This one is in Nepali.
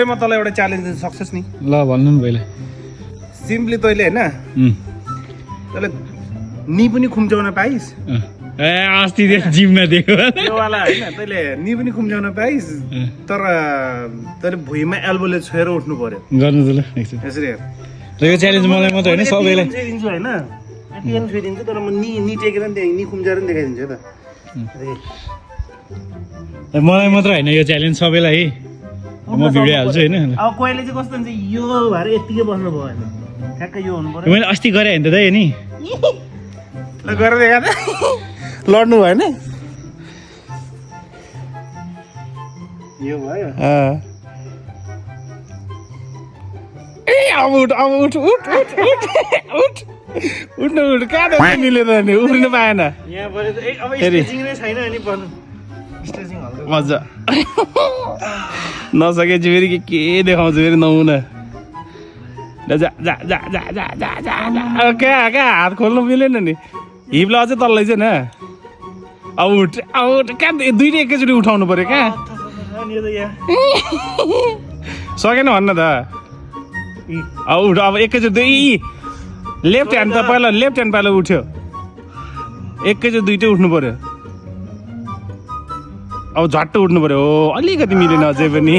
म तँलाई एउटा च्यालेन्ज दिन सक्छस् नि ल भन्नु नि पहिले सिम्पली तैँले होइन तैँले नि पनि खुम्चाउन पाइस् ए अस्ति जिममा दिएको त्योवाला होइन तैँले नि पनि खुम्चाउन पाइस् तर तैँले भुइँमा एल्बोले छोएर उठ्नु पर्यो गर्नु त ल एकछिन यसरी र यो च्यालेन्ज मलाई मात्रै होइन सबैलाई दिन्छु होइन यति छोइदिन्छु तर म नि टेकेर नि नि खुम्चाएर नि देखाइदिन्छु त मलाई मात्र होइन यो च्यालेन्ज सबैलाई म भिडियो हाल्छु होइन अब कोहीले चाहिँ कस्तो हुन्छ यो भएर यत्तिकै बस्नु भयो होइन ठ्याक्कै यो हुनु पर्यो मैले अस्ति गरेँ होइन त दाइ नि ल गरेर देखा त लड्नु भएन यो भयो ए अब उठ उठ्नु कहाँ त मिल्यो त नि उफ्रिनु पाएन यहाँ पऱ्यो त अब स्टेजिङ नै छैन नि पर्नु स्टेजिङ हल्का मजा नसकेपछि फेरि के देखाउँछु फेरि नहुन जा जा जा जा जा जा जा कहाँ कहाँ हात खोल्नु मिलेन नि हिप्ला अझै तल्लै चाहिँ न अब उठ कहाँ दुइटै एकैचोटि उठाउनु पर्यो कहाँ सकेन भन्न त अब उठ अब एकैचोटि लेफ्ट ह्यान्ड त पहिला लेफ्ट ह्यान्ड पहिला उठ्यो एकैचोटि दुइटै उठ्नु पर्यो अब झट्ट उठ्नु पर्यो हो अलिकति मिलेन अझै पनि